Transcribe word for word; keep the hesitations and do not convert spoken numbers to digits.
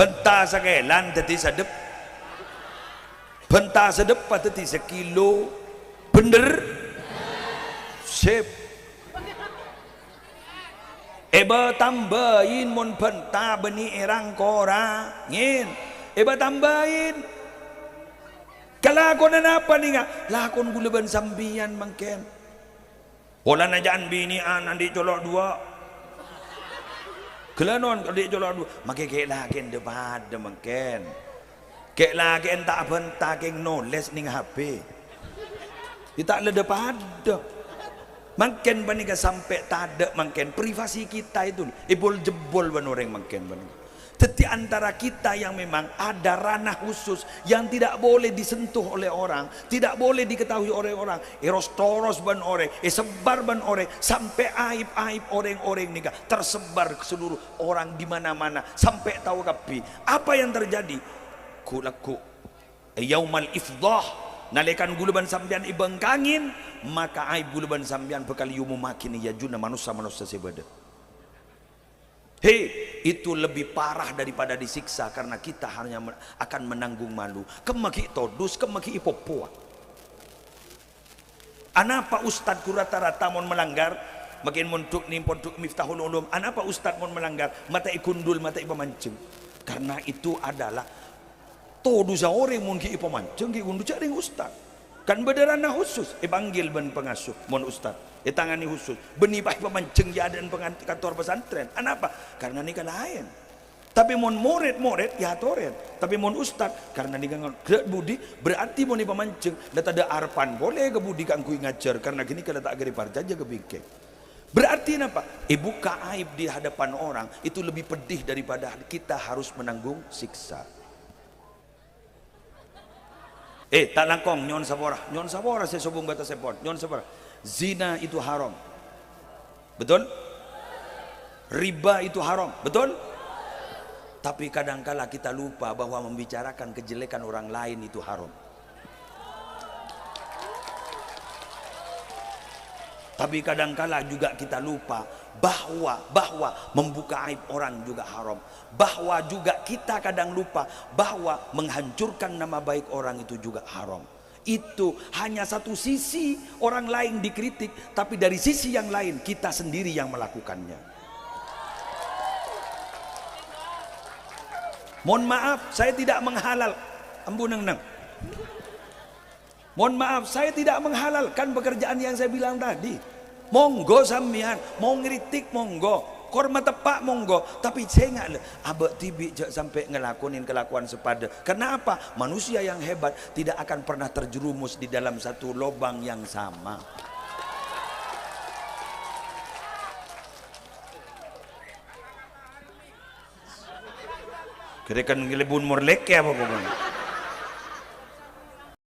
Bhânta sakèlan dhâddhi sadhep-, bhânta sadheppa dhâddhi sakilo. Bhender? Sip. Èbâtambâi mon bhânta bânnè èrang-korangè. Èbâtambâi. Kalakowan apa nènga? Lakon ghulâ bân sampèyan mangkèn. Polana jhâ' binè'an andi' colo' duwâ'. Ghellâ' non andi' colo' duwâ'. Makè kè'-lakè'an dhâ-padhâ mangkèn. Kè'-lakè'an ta' abhânta kèng nolès neng H P. Yâ ta' la dhâ-padhâ. Mangkèn panèka sampè' tadâ' mangkèn, privasi kita itu èbol-jebol bân orèng mangkèn panèka. Dhâddhi antara kita yang memang ada ranah khusus yang tidak boleh disentuh oleh orang, tidak boleh diketahui oleh orang, èros-toros bân orèng, èsebbhâr bân orèng, sampè' aib-aib orèng-orèng nèka tersebar ke seluruh orang di mana-mana, sampè' tao kabbhi. Apa yang terjadi? Ghu-, lagghu'. Yaumal ifdhah, nalèkana ghulâ bân sampèyan èbângkangè, maka aib ghulâ bân sampèyan bhâkal èomommaghi è ajunna manossa-manossa sè bâdâ. He, itu lebih parah daripada disiksa karena kita hanya men-, akan menanggung malu. Kemma ghi' todus, kemma ghi' èpopowa. Anapa ustad ghu rata-rata mon melanggar? Mangkèn mondhuk nèng pondhuk Miftahul Ulum. Anapa ustad mon melanggar? Matè ègundul, matè èpamanjheng. Karena itu adalah todusa orèng mon ghi' èpamanjheng, ghi' gundul jhâ' rèng ustad. Kan bâdâ ranah khusus, èpanggil bân pangasuh, mon ustad, ètanganè khusus. Bânnè pas èpamanjheng è adâ'na pengan-, kantor pesantren. Anapa? Karena nèka laèn. Tapè mon morèd-morèd, èyatorè. Tapè mon ustad, karena nèka ngon-, ghâ' budi, berarti mon èpamanjheng, la tadâ' arebbhân polè ka budi kaangghuy ngajhâr, karena ghânèka la ta' ghâri parcajâ ka bingkèng. Berarti napa? Èbukka' aib di hadapan orang itu lebih pedih daripada kita harus menanggung siksa. Eh, ta' langkong, nyo'on sapora. Nyo'on sapora sè sobung bâtessèpon. Nyo'on sapora. Zina itu haram. Betul? Riba itu haram. Betul? Tapi kadangkala kita lupa bahwa membicarakan kejelekan orang lain itu haram. Tapi kadangkala juga kita lupa bahwa, bahwa membuka aib orang juga haram. Bahwa juga kita kadang lupa bahwa menghancurkan nama baik orang itu juga haram. Itu hanya satu sisi orang lain dikritik, tapi dari sisi yang lain kita sendiri yang melakukannya. Mohon maaf, saya tidak menghalal-, embu neng-neng. Mohon maaf, saya tidak menghalalkan pekerjaan yang saya bilang tadi. Monggo sampèyan, mau ngritik monggo, kor mateppa' monggo, tapè sènga' lè, abâ' dhibi' jhâ' sampè' ngalakonè kalakowan sè padâ. Karena apa? Manusia yang hebat tidak akan pernah terjerumus di dalam satu lobang yang sama. Kèrèkan ngelebun morleke apa pokoknya?